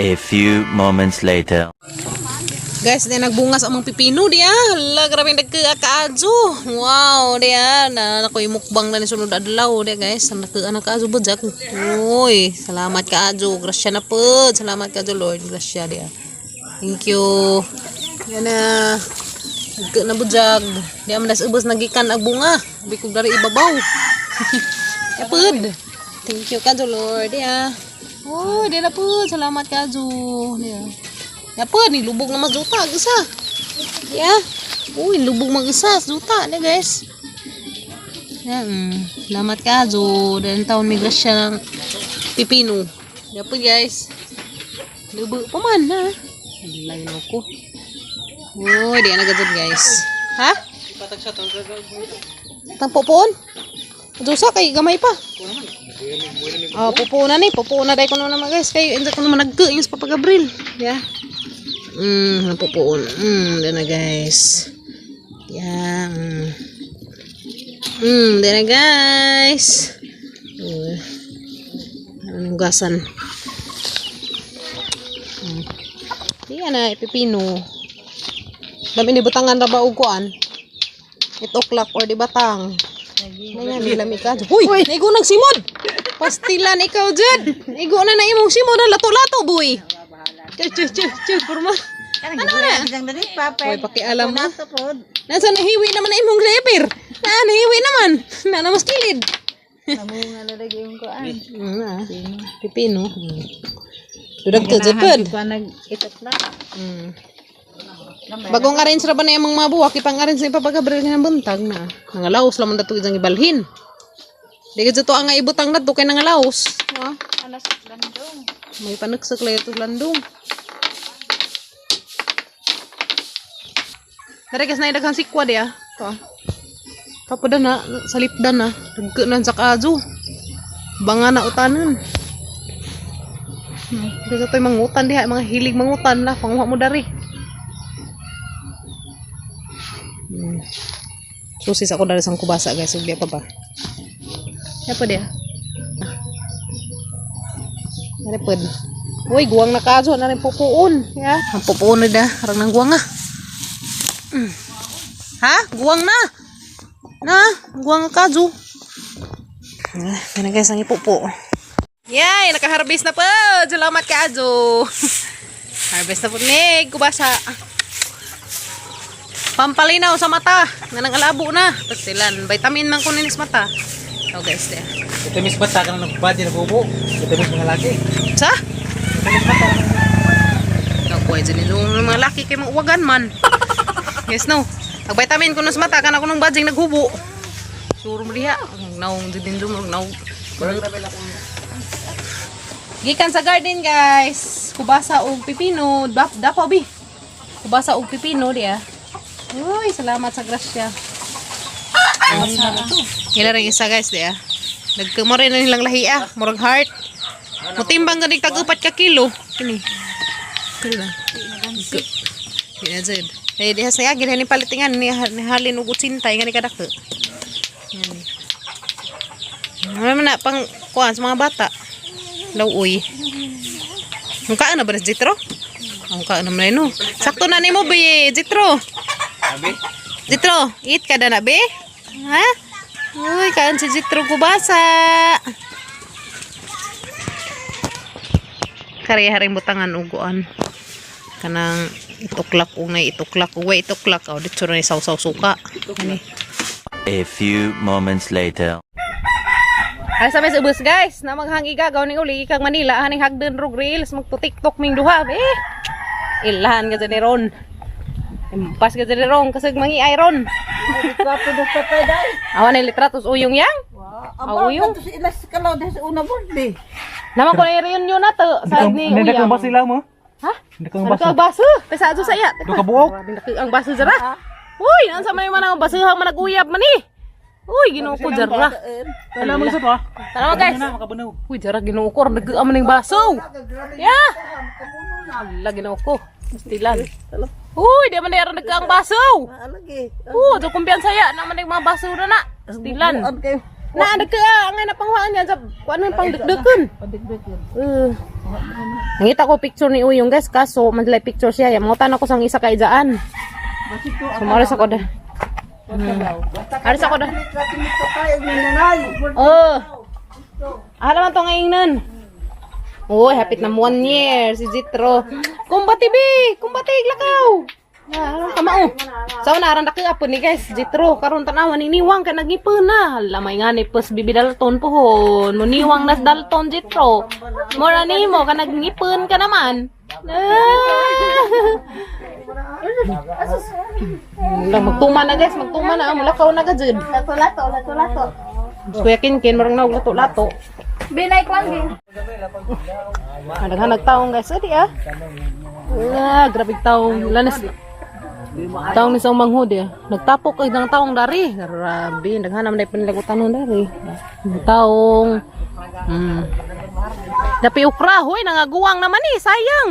A few moments later. Guys, di nagbunga sa among pipino diya. Hala, grabe nagkaa kaadyo. Wow, diya na nakoy mukbang na ni sunod adlaw diya, guys. Ang nagkaa na kaadyo budjak. Uy, salamat kaadyo. Grasya na pud. Salamat kaadyo, Lord. Grasya diya. Thank you. Yan na. Nagkaa na budjag. Diya man das ubos nagikan ang bunga. Abi kog dari ibabaw. Ya pud. Thank you kaadyo, Lord. Diya. Oh, diya na pud. Salamat kaadyo. Diya. Ya po, nilubog na mazuta, isa. Ya. Uy, lubog mag-isa, zuta na, guys. Ya. Salamat ka, Jo. Dahil taon may grasya ng pipino. Ya po, guys. Lubog pa man, ha? Alay mo ko. Uy, di na gajud, guys. Ha? Tangpopoon? Dusa kay gamay pa. Oh, pupuuna ni, pupuuna dai kuno naman, guys. Kay hindi ko naman nagka yung sa Papa Gabriel. Yeah. Pupuun. Dyan na, guys. Yeah. Dyan na, guys. Anong gasan? Diyan na, ipipino. Dami ni butangan ra ba og kuan? 8 o'clock or di batang. Nga nilami ka. Huy, naigo nang simod. Pastilan ikaw jud. Naigo na na imong simod na lato-lato, boy. Chu chu chu chu kurma. Ano na? Hoy, pakialam mo. Nasa nahiwi naman na imong leper. Na nahiwi naman. Na na mas kilid. Namunga na lagi yung kuan. Na. Pipino. Dudag to jud pod. Kuan nag itok na. Bagong arrange ra ba na imong mga buwak, ipang-arrange ni Papa Gabriel nga buntag na. Nangalaos lamang dato isang ibalhin. Di ka to ang ibutang na to kay nangalaos. Ha? Anas landong. May panuksak lang ito landong. Dara guys, na daghang sikwa diya. To. Tapo na, salipdan na. Dagko na sa kaadyo. Banga na utanan. Kasi to'y mangutan diha, mga hilig mangutan lah. Panguha mo dari. Susis ako dari sang kubasa, guys. Ug di pa ba? Ya pa diya. Nari pod. Uy, guwang na kaso. Na rin pupuon. Ya. Ang pupuon na da. Harang ng guwang ah. Ha? Guwang na. Na, guwang na kaso. Ah, yan na, guys, ang ipupo. Yay! Nakaharvest na po! Salamat kaso. Harvest na po ni. Kubasa. Pampalinaw sa mata. Nga nang alabo na. Pastilan. Vitamin man kunin sa mata. Oh guys, there. Ito mis bata ka na nagbabadi na bubo. Ito mis mga laki. Sa? Ito mis bata. Nagkuhay dyan yung mga laki kay mga uwagan man. Yes, no. Nag-vitamin ko na sa mata, kana ko nung badging naghubo. Sure mo diha. Ang naong dyan din dyan, naong. Gikan sa garden, guys. Kubasa og pipino. Dap dapaw bi. Kubasa og pipino diya. Uy, salamat sa grasya. Ila rin isa, guys, diya. Nagkumore na nilang lahi ah. Murag heart. Mutimbang ganig tag 4 ka kilo. Kini. Kini na. Di na jud. Eh diha sa ginani ni palitingan ni ni halin og 80 nga ni kadako. Yan. Ano man na pang kuan sa mga bata. Lawoy. Ang kaan na ba na Jitro? Ang kaan naman na no. Sakto na nimo be, Jitro. Abi? Jitro, eat ka na be? Ha? Uy, kaan si Jitro kubasa. Kari haring butangan uguan. Kanang ituklak unay ituklak uway ituklak aw dito na saw-saw suka. Ani. A few moments later. Ay sa mes ubos, guys, na maghang igagaw ning uli ikag Manila haning hagdan rog reels magto TikTok ming duha eh. Ilahan ka dyan ni Ron. Impas ka dyan ni Ron kasag mangi iron. Litrato do sa pwede. Awan na litratos uyong yang. Aba, uyong. kato sa ilas kalaw dahil sa una birthday. Naman ko na yung reunion na to sa ni Hindi ka Uyang. ba sila mo? Ha? Hindi ka Ano ba ka ang baso? Pesa ato sa iya. Do ka buok? Grabe na ang baso jara. Uy, nansa man yung manang basuhang managuyab man eh. Uy, Ginoo ko jara. Wala mo isa to ah. Tara guys. Na makabunaw. Uy, jara Ginoo ko nag man ning baso. Ya. Ala Ginoo ko. Pastilan. Uy, di man nag ang baso. Alagi. Oo, do kumpiyansa ya na man ning mga baso na na. Pastilan. Buan kayo. Na nagka ang na panghuan niya. na jab kuan man pang dugdugon. Padigdig yun. Nangita ko picture ni Uyong, guys, kaso mandalay picture siya. Mangutan ako sang isa kay dyan. Basito So maras ako da. Aris ako da. Oh. Ah, naman to ngayon nun. Uy, hapit na 1 year si Jitro. Kumbati bi, kumbati lakaw. Ah, aron kamao. Sa una aran daki apo ni guys, Jitro karon tan-awa ni niwang kay nagngipon na. Hala may nga ni pus bibi Dalton pohon. Muniwang nas Dalton Jitro. Mora nimo ka nagngipon ka naman. Ah. Mula magtuma na guys, magtuma na. Mula kaw na ka jud. Lato lato, lato lato. Kuya Kinkin, marang naog lato-lato. Binay kwan din. Ah, naghanag taong guys. Adi ah. Ah, grabe taong. Lanas. Taong ni sa manghod ah. Nagtapok ay ng taong dari. Grabe, naghanam na panilagutan nun dari. Taong. Dapi ukra, hoy, nangaguwang naman eh. Sayang.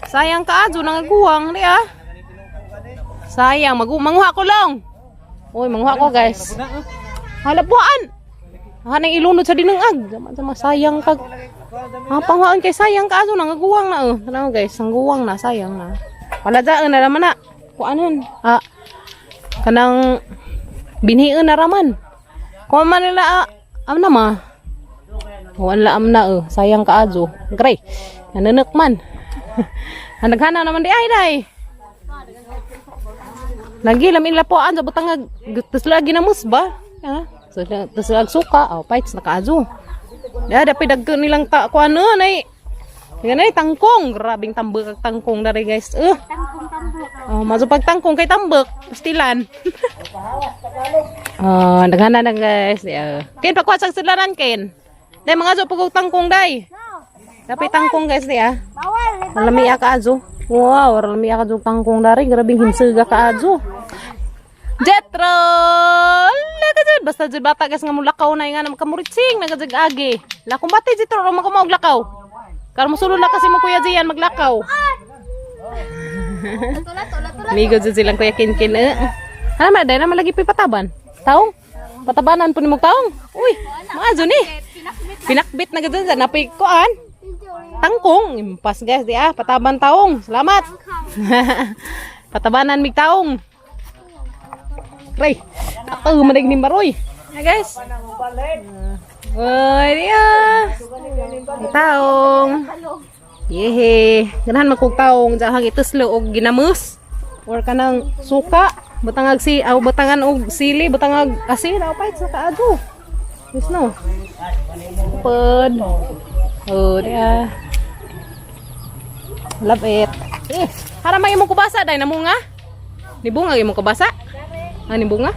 Sayang ka adyo, nangaguwang. Di ah. Sayang, manguha ko lang. Uy, manguha ko guys. Hala, buwan. Hanang ilunod sa dinungag. Sama sama sayang kag. Ah, panghuan kay sayang ka aso nangaguwang na oh. Tanaw guys, nangguwang na sayang na. Wala daan na naman na. Kuanon? Ah. Kanang binhion na raman. Kuan man nila ah, am na ma. Kuan la am na oh, sayang ka aso. Gray. Nanunok man. Naghana naman di ay day. Lagi lamin lapuan sa butang tas lagi na ba? Ha? So tas lag suka, oh fights nakaazo. Ya dapat dagko nilang ta kuan no nay. Yan ay tangkong, grabing tambek ag tangkong dari guys. Tangkong tambok. Oh, maso pag tangkong kay tambek, pastilan. Oh, naghana na guys. Yeah. Ken pakuha sa sudlanan ken. Dai mga azo pag tangkong dai. Dapat tangkong guys di ah. Bawal. Lami ka azo. Wow, lami ka azo tangkong dari, grabing himsiga ka azo. Jetro! Laka jud basta jud bata guys nga mulakaw na nga makamuritsing nagajag agi. La kumbati Jetro ro mo lakaw. Karon mosulod na kasi mo Kuya Jian maglakaw. Lato lato, lato lato. Migo jud silang Kuya Kinkin eh. Ano man dai naman lagi pataban. Taong? Patabanan po ni mong taong. Uy, maazo ni. Pinakbit. Pinakbit na gud sa napay kuan. Tangkong, impas guys di ah, pataban taong. Salamat. Patabanan mig taong. Ray, ato manig ni Maroy. Hi guys. Uy, di ah. May taong. Yehe. Ganahan man kog taong dahang ituslo og ginamos or kanang suka, butangag si aw butangan og sili, butangag asin, aw pait sa kaadto. Yes no. Pud. Oh, di ah. Love it. Eh, hara may imong kubasa dai namunga. Ni bunga imong kubasa? Ah, ni bunga?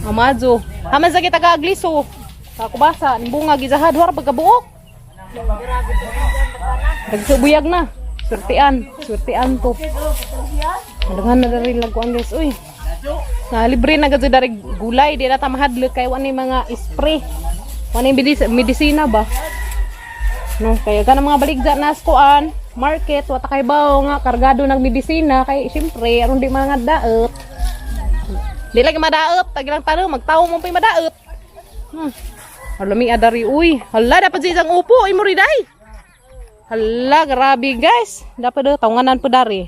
Amazo. Haman sa kita kaagliso. Sa kubasa, ni bunga gizahad war pagkabuok. Nagkabuyag na. Surtian, surtian to. Daghan na dari laguan guys. Uy. Na libre na gud dari gulay di na ta mahadlok kay wa ni mga spray. Wa ni medisina ba? No, kaya ka mga baligya na kuan, market, wa ta kay bawo nga kargado ng medisina kay syempre aron di mga daot. Di lagi madaot, tagi lang tanong magtawo mo pay madaot. Alami adari uy. Hala dapat sa isang upo imo riday. Hala grabe guys. Dapat daw tawanganan po dari.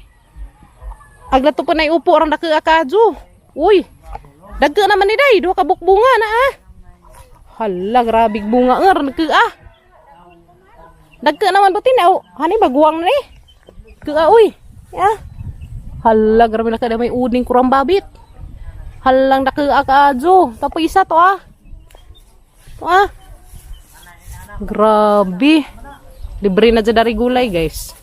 Aglato po na upo orang daki akadyo. Uy. Dagko naman ni day, duha ka bunga na ah. Hala grabe bunga er dagko ah. Dagko naman buti na oh. Hani baguang na eh. Kuha uy. Ya. Hala grabe na kada may uning kurang babit. Halang daki akadyo. Tapo isa to ah. To ah. Grabe. Libre na dyan dari gulay guys.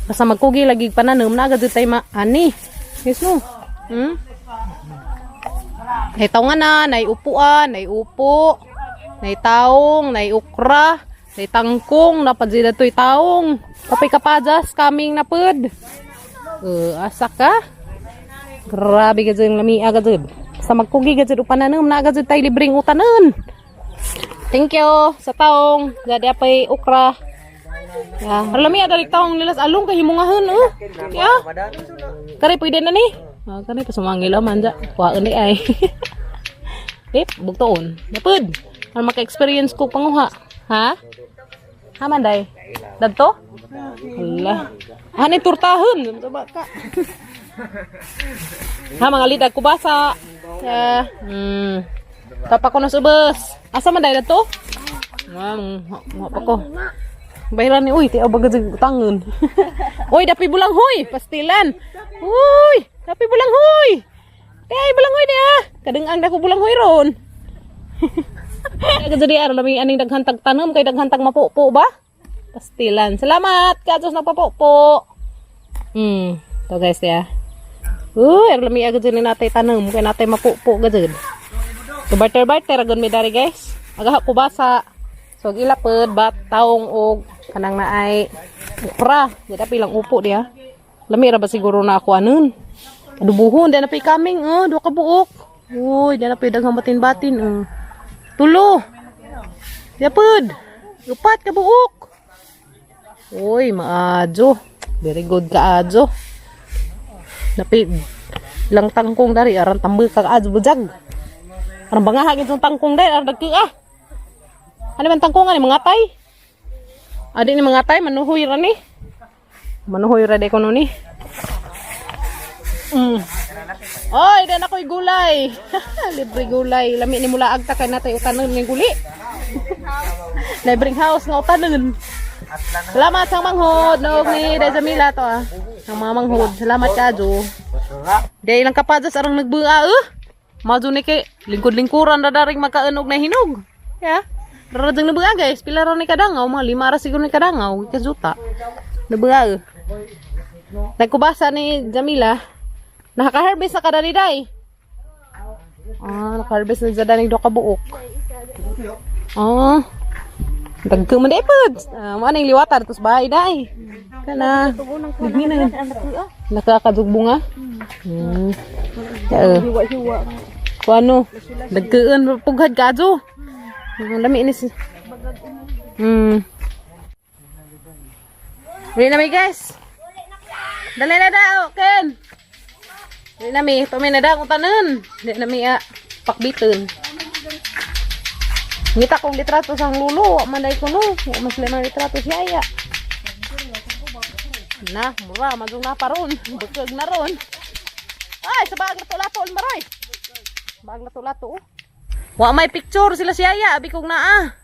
Basta magkugi lagi pananom na agad tayo maani. Yes no. Nay tawnganan, nay upuan, nay upo, nay taong, nay ukra, nay tangkong, napad sila to'y taong. Kapay kapajas, kaming napad. Asa ka? Grabe ka dyan, lami agad dyan. Basta magkugi ka dyan, upananom na agad dyan tayo libreng utanan. Thank you sa taong. Gadi apay okra. Ya, lami ada taong nilas along kay himungahon oh. Ya. Kare pwede na ni. Ah, kare pa sumangil man ja. Kuhaan ni ay. Ip, bugtoon. Napud. Para maka-experience ko panguha. Ha? Ha man day? Dadto? Hala. Ani turtahon. Saba ka. Ha mga lidag kubasa. Ya. Tapa ko na sa ubos. Asa man day dadto? Nga pa ko. Bayaran ni uy, ti bagad tangon. Uy, dapi bulang huy, pastilan. Uy, dapi bulang huy. Ti ay bulang huy niya. Kadengang dako bulang huy ron. Kaya jadi aron lami aning daghan tag tanom kay daghan tag mapupo ba? Pastilan. Salamat ka Diyos nagpapupo. To guys ya. Uy, aron lami agad ni natay tanom kay natay mapupo gajud. So barter barter agon mi dari guys. Agaha ko basa. So ag ilapod bat taong og kanang naay ukra. Di na pilang upo diha. Lami ra ba siguro na ako anon. Adubuhon di na pay kaming oh, duha ka buok. Uy, di na pay daghang batin-batin oh. Tulo. Yapod. Upat ka buok. Uy, maadyo. Very good ka adyo. Napi lang tangkong dari aran tambal ka adyo bujag. Aran bangahag itong tangkong dari aran dagki ah. Ano man tangkong ani mga tay? Adi ni mga tay manuhoy ra ni. Manuhoy ra di kuno ni. Oy, dan ako'y gulay. Libre gulay. Lami ni mula agta kay natay utanon ng guli. Libreng house nga utanon. Salamat sa manghod. Noog ni Day Jamila to ah. Ang mga manghod. Salamat ka, Jo. Day ilang kapajas arang nagbua eh. Majo ni kay lingkod-lingkuran ra daring magkaenog na hinog. Ya. Rarajang nabua guys. Pila ra ni kadangaw, mga 5 ra siguro ni kadangaw, kajuta. Nabua eh. Nagkubasa ni Jamila. Nakaka-harvest na kadani day. Ah, naka-harvest na dyan do ka buok. Ah. Dagko man day pod. Ah, mo aning liwatar tos bahay day. Kana. Ligni na. Nakakadug bunga. Ya. Hiwa-hiwa. Kuano? Dagkuon pughad ka adyo. Ang lami ini si. Uli na mi guys. Dali na daw, Ken. Dali na mi, pamay na daw kung tanon. Dali na mi ah, pakbiton. Ngita kong litrato sa lulo, wa man day kuno. Wa man sila mga litrato siya ya. Na, mura, madung na paron. Bukog na ron. Ay, sa baag na to lato, maroy. Baag na to lato. Oh. Wa may picture sila siya ya, abi kong naa.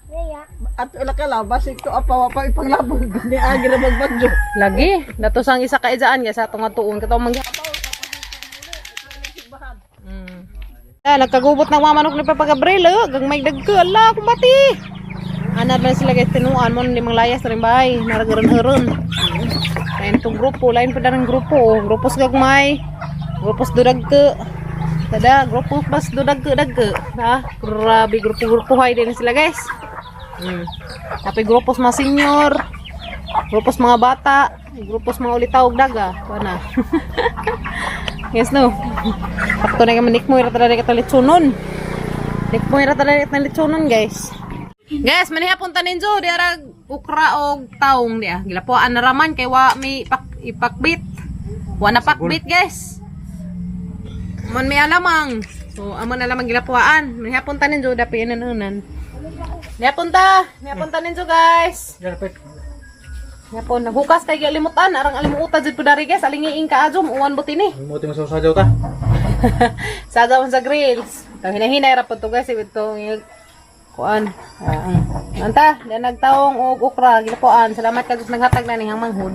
At ila ka lang, basig to apa wa pa ipanglabog ni agi ra magbadyo. Lagi, nato sang isa ka ijaan ya sa atong atuon kataw manggi. Ah, nagkagubot ng mamanok ni Papa Gabriel, oh. Gang may dagko, ala, kumbati. Ana ba sila guys tinuan mo ni mga layas rin bay, naragaron-aron. Lain tong grupo, lain pa rin grupo, oh. Grupos gagmay. Grupos dudagke. Tada, grupo pas dudagke dagke. Ha? Grabe grupo-grupo hay din sila guys. Tapi grupos mga senior, grupos mga bata, grupos mga ulitaw og daga, kuan na. Yes no. Sakto na kami nikmoy ra talaga kita litsunon. Nikmoy ra talaga kita litsunon, guys. Guys, manihapon ta ninyo di ara ukra og taong di ah. Gilapuan na raman kay wa may ipakbit. Wa na pakbit, guys. Man may alamang. So, amo na lamang gilapuan. Manihapon ta ninyo dapi inanunan. Nihapon ta. Nihapon ta ninyo, guys. Garpet. Nihapon naghukas kay gilimutan arang alimutan jud po dari guys. Alingiing ka ajum uwan buti ni. Mo mo sa usajaw ta. Sa sa grills. Itong hinahinay ra po to guys itong kuan. Ah, Anta, na nagtaong og okra gilapuan. Salamat ka Diyos naghatag na ni hang manghud.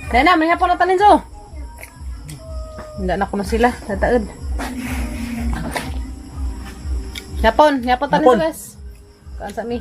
Dahil na, may hapon na talin zo. Hindi na kuno sila, tataod. Yapon, yapon talin zo Yapon. guys. Kuan sa mi.